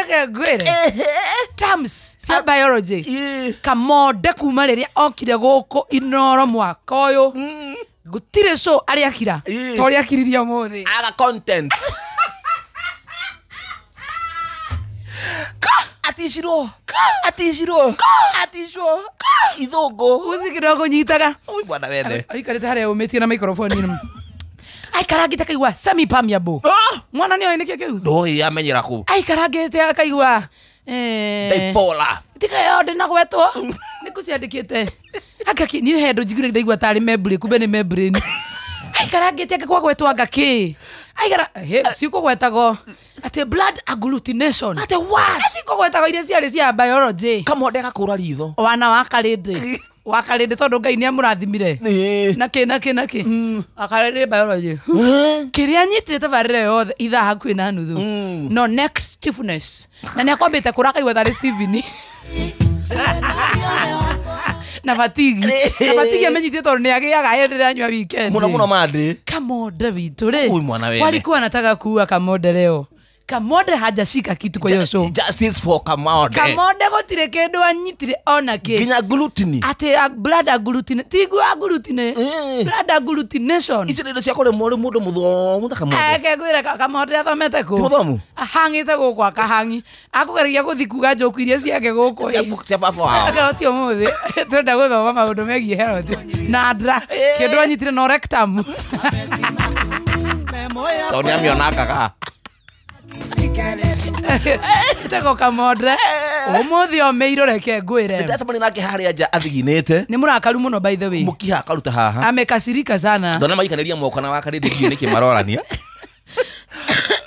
Reke ngwĩre terms cia biology Kamonde kuma rĩrĩa okire gũkũ Inoro mwaka ũyũ gũtirĩ show arĩa akira ta ũrĩa akiririe ũmũthĩ. Aga content. Aticirwo. Aticirwo. Aticirwo. Ithũngũ. Uthi kidogo nyitaga. Ui bwana wene. Aikarĩte harĩa ũmĩtie na microphone ĩno. Aikarangĩte akaigua semi permeable. Mwana nĩ oĩ nĩkĩo kĩu. Ndũĩ amenyera kũ. Aikarangĩte akaigua Bipolar. Tiga yo ndĩnagwetwo. Nĩ kũciandĩkĩte. Anga kĩ niĩ he ndũ njiguire ndaigua tarĩ membrane kumbe nĩ membrane. Aikarangĩte angĩkwagwetwo anga kĩ. Aikara he cikũgwetagwo atĩ blood agglutination. Atĩ what? Cikũgwetagwo iria ciarĩ cia biology. Kamonde gakũra ritho. Wana wa Karĩndĩ. Wa Karĩndĩ tondũ Ngai nĩamũrathimire. Na kĩ na kĩ na kĩ. Akarĩndĩ biology. Kĩrĩa anyitire tabarĩra yothe ithaa hakuhĩ na nuthu. No neck stiffness. Na nĩakwambĩte kũra akaigua tarĩ Steven. Na fatigi. Na fatigi amenyithie tondũ nĩagĩaga hĩndĩ ĩrĩa anyua weekend. Mũno mũno mandĩ. Kamonde witũ rĩ. Ui mwana wene. Walikuwa wanataka kuua Kamonde leo. Kamonde hajashika kitu kwa hiyo show. Justice for Kamonde. Kamonde gũtirĩ kĩndũ anyitire ona kĩ. Nginya gluten. Atĩ blood agglutination. Tiguo agglutination. Blood agglutination. Icio nĩ indo cia kũrĩmwo rĩ mũndũ mũthomu ta Kamonde. Eke ngwĩre Kamonde athomete kũ? Ti mũthomu? Ahang'ĩte gũkũ akahangi. Akũgeragia gũthiĩ kuga njoku iria ciake gũkũ. Cia baba wao. Akahoti ũmũthĩ twenda gũthoma maũndũ megiĩ health. Na ndra kĩndũ anyitire no rectum. Tondũ nĩamĩonangaga. Etagwo Kamonde. Ũmũthĩ omĩirwo reke ngwĩre. Ndacemania nake harĩa nja athiginĩte. Nĩ mũrakaru mũno by the way. Mũkiha akaruta haha. Amekasirika sana. Ndona maikanĩria moko na wakarĩndĩ ndiũĩ nĩkĩ marorania.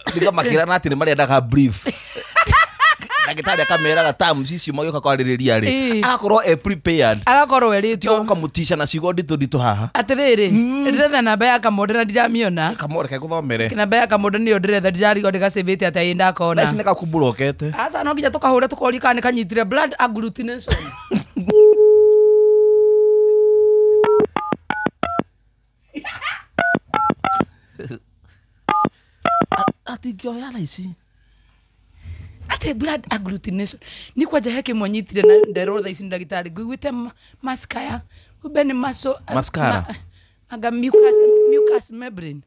Nĩkamakĩrana atĩ nĩmarendaga brief. Ndagĩtarĩ akameraga terms icio magĩũka kwarĩrĩria rĩ. Agakorwo e prepared. Agakorwo erĩtwo. Ũkamũtica na ciugo nditũ nditũ haha. Atĩrĩrĩ, ndĩretha namba ya Kamonde na ndiramĩona. Kamonde reke ngũthomere. Namba ya Kamonde nĩyo ndĩretha ndirarigwo ndĩgacĩbĩte atĩa ĩ ndakona. Thaa ici nĩgakumburokete. Aca no nginya tũkahũre tũkorie kana nĩkanyitire blood agglutination. Atingĩoya thaa ici. Ate blood agglutination. Ni kwanja he kĩmwe nyitire na nderwo thaa ici nĩ ndagĩtarĩ ngũiguĩte mascara. Kumbe nĩ maso Mascara. Anga mucus membrane.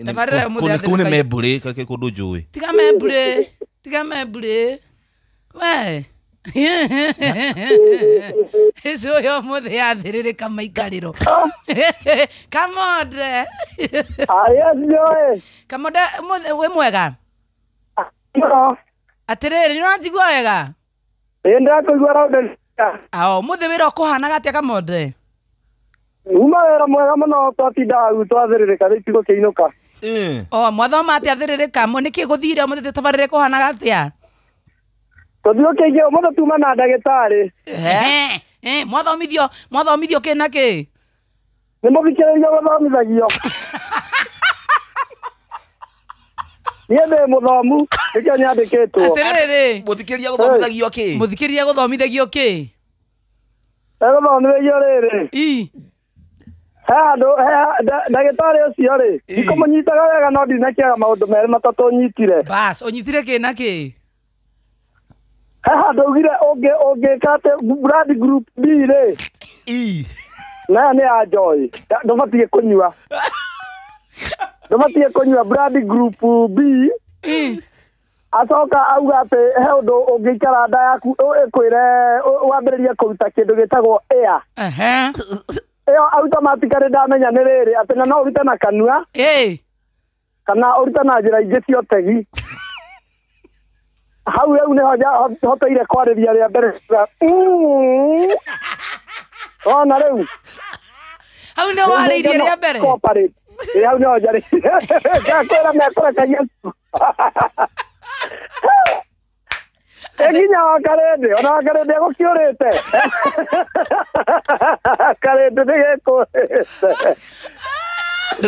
Tabarĩra ũmũthĩ Kũu nĩ membrane kũndũ njũĩ. Tiga membrane. Tiga membrane. We. Icio yo ũmũthĩ yathĩrĩrĩka maikarĩro. Kamonde. Yes, Joy. Kamonde ũmũthĩ wĩ mwega? Atĩrĩrĩ, nĩ ũranjigua wega? Ĩ ndĩrakũigua round. Ao, ũmũthĩ wĩra ũkũhanaga atĩa Kamonde? Uma wĩra mwega mũno twatinda hau twathĩrĩrĩka rĩu tigũkĩinũka. O, mwathoma atĩa thĩrĩrĩka? Nĩkĩ gũthire ũmũthĩ tabarĩra ĩkũhanaga atĩa? Tũthiĩ ũkĩingĩ ũmũthĩ tuma na ndagĩtarĩ. Mwathomithio, mwathomithio kĩ na kĩ? Nĩ mũthikĩrĩria gũthomithagio. Niĩ ndĩ mũthomu, nĩkĩo nyandĩkĩtwo. Atĩrĩrĩ. Mũthikĩrĩria gũthomithagio kĩ? Mũthikĩrĩria gũthomithagio kĩ? Egũthomithagio rĩrĩ. Ii. He handũ, ndagĩtarĩ ũcio rĩ, ndikũmũnyitaga wega no ndinakĩaga maũndũ merĩ matatũ nyitire. Bas, ũnyitire kĩ na kĩ? He handũ augire ũngĩka atĩ blood group B rĩ. Ii. Nayo nĩ ya Joy. Ndũbatiĩ kũnyua. Ndũbatiĩ kũnyua blood group B. Acoka auga atĩ he ũndũ ũngĩikara nda yaku ĩkwĩre wambĩrĩrie kũruta kĩndũ gĩtagwo air. Ĩyo automatically ndamenya nĩ rĩrĩ atĩ na no ũrute na kanua. Kana ũrute na njĩra ingĩ cia ũtegi. Hau rĩu nĩho hoteire kwarĩria rĩa mbere. Wona rĩu. Hau nĩho warĩirie rĩa mbere. Ĩ hau nĩho njarĩirie. Ngakwĩra mekũrekagia. Nginya wa Karĩndĩ, ona wa Karĩndĩ egũkĩũrĩte. Karĩndĩ nĩgekũrĩte. Nĩ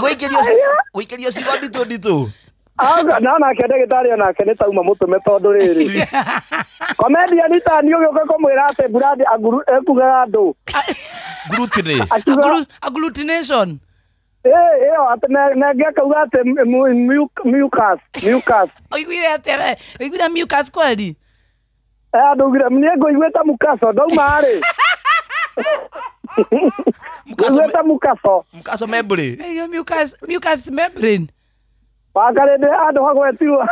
gũikĩrio ciugo nditũ nditũ. Auga na nake ndagĩtarĩ onake nĩ tauma mũtũme tondũ rĩrĩ. Comedian ta niĩ ũgĩũka kũmwĩra atĩ blood ekugaga andũ. Gluten. Agglutination. Ĩyo atĩ na ĩngĩ akauga atĩ mucus mucus. Ũiguire atĩa we? Ũiguire mucus kweli? Andũ niĩ ngũiguĩte mukaco ndauma rĩ. Ngũiguĩte mukaco. Mukaco membrane. Ĩyo mucus mucus membrane. Wakarĩndĩ andũ hagwetirwo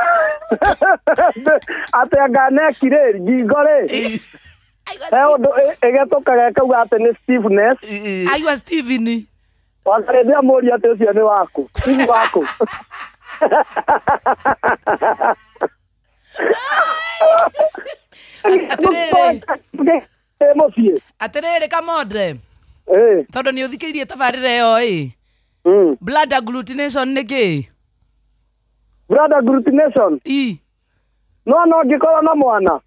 atĩ anga neki rĩ ngingo rĩ. He ũndũ ĩgetũkaga ĩkauga atĩ nĩ stiffness. Aigua Steven. Wakarĩndĩ amũria atĩ ũcio nĩ waku. Steve waku. Atĩrĩrĩ. Mũciĩ. Atĩrĩrĩ Kamondre. Tondũ nĩ ũthikĩrĩirie tabarĩra ĩyo ĩ. Blood agglutination nĩ kĩ? Blood agglutination? I. No no ngĩkorwo na mwana.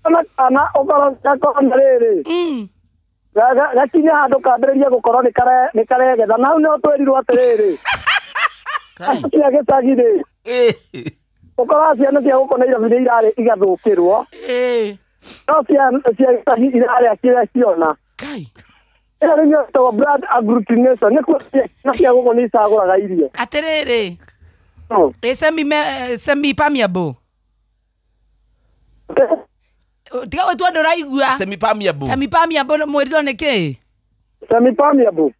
Na kana ũkorwo gakorwo na rĩrĩ. Gakinya handũ kambĩrĩria gũkorwo nĩ karegetha. Na hau nĩho twerirwo atĩrĩrĩ. Cia gĩcagi rĩ. Ũkoraga ciana cia gũkũ Nairobi nĩ irarĩ igathũkĩrwo. No ciana cia gĩcagi irarĩa kĩrĩa ciona. Kai. Ĩyo rĩu nĩyo ĩtagwo blood agglutination. Nĩ kuo ciana cia gũkũ nĩ icagũraga irio. Atĩrĩrĩ. Semi permeable. Tiga gũtua ndũraigua. Semi permeable. Semi permeable mwĩrirwo nĩ kĩ? Semi permeable.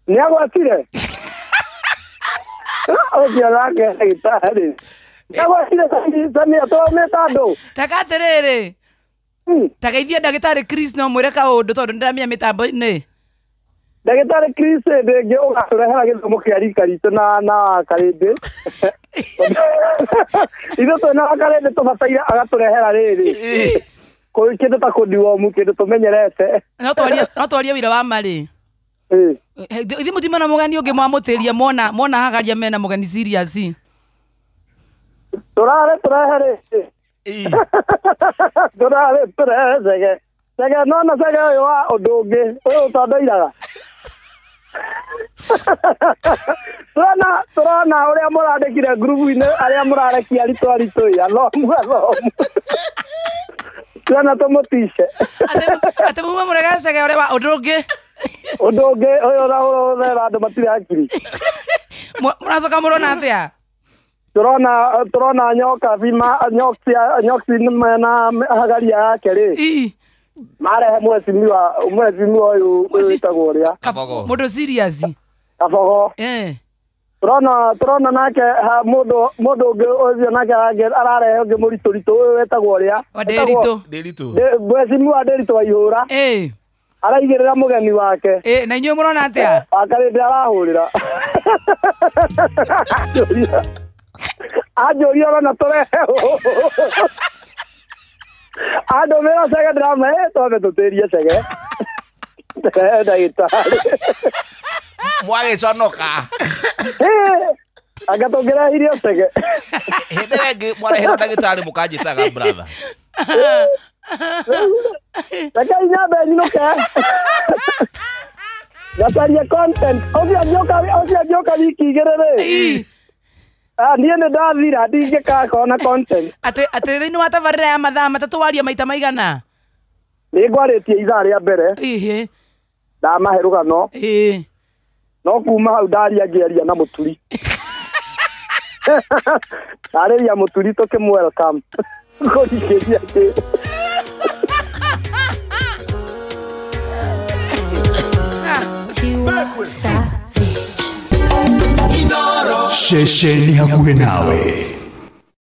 Nĩ agwatire. Ũcio nake ndagĩtarĩ. Nĩ agwatire semi atũmĩte andũ. Taka atĩrĩrĩ. Tageithie ndagĩtarĩ Chris no mwĩre kaũndũ tondũ nĩndĩramenya mĩtambo-inĩ. Ndagĩtarĩ Chris hĩndĩ ĩngĩ ũgatũrehera gĩthomo kĩa rika ritũ na Karĩndĩ. Ithuĩ twĩna Karĩndĩ tũbataire agatũrehera rĩrĩ. Kĩndũ ta kũndiwomu kĩndũ tũmenyerete. No twarie wĩra wa marĩ. Ithuĩ mũtimena mũgeni ũngĩ mwamũtĩria mona mona hagaria mena mũgeni serious. Tũrare tũrehe rĩrĩ. Tũrare tũrehe cege. Cege nona cege ũyũ wa ũndũ ũngĩ ũyũ ũtondoiraga. Tũrona ũrĩa mũrandĩkire ngurubu-inĩ arĩa mũrarekia aritũ aritũ ĩ athomu athomu. Tũrona tũmũtice. Atĩ muma mũrega cege ũrĩa wa ũndũ ũngĩ. Ũndũ ũngĩ ũyũ ũrera andũ matirĩ hakiri. Mũracoka mũrona atĩa? Tũrona nyoka bima nyoksi na hagaria yake rĩ. Marehe mwecimiwa ũyũ wĩtagwo ũrĩa. Mũndũ serious. Kabogo. Tũrona nake mũndũ ũngĩ ũcio nake ararehe ũngĩ mũritũritũ ũyũ wĩtagwo ũrĩa. Wa Ndĩritũ. Mwecimiwa Ndĩritũ wa Ihũra. Araigĩrĩra mũgeni wake. Na inyuĩ mũrona atĩa? Wakarĩndĩ arahũrĩra. Anjũria ũrona tũrehe andũ mera cege ndĩramahe twambe tũtĩrie cege. Ndagĩtarĩ. Mwagĩconoka. Anga tũngĩrehirio cege. Hĩndĩ ĩrĩa ĩngĩ mwareherwo ndagĩtarĩ mũkanjĩtaga brother. Reke nyambe nyinũke. Ngacarie content. Ũcio angĩũka wiki igĩrĩ rĩ. Niĩ nĩ ndathira ndingĩkakorwo na content. Atĩ thĩinĩ wa tabarĩra ya mathaa matatũ waria maita maigana? Nĩ ngwarĩtie ithaa rĩa mbere. Ndamahe rũgano. No kuma hau ndaria ngĩaria na mũturi. Ndarĩria mũturi tũkĩmũ welcome. Kũrikĩria kĩ. Ceceni hakuhĩ nawe.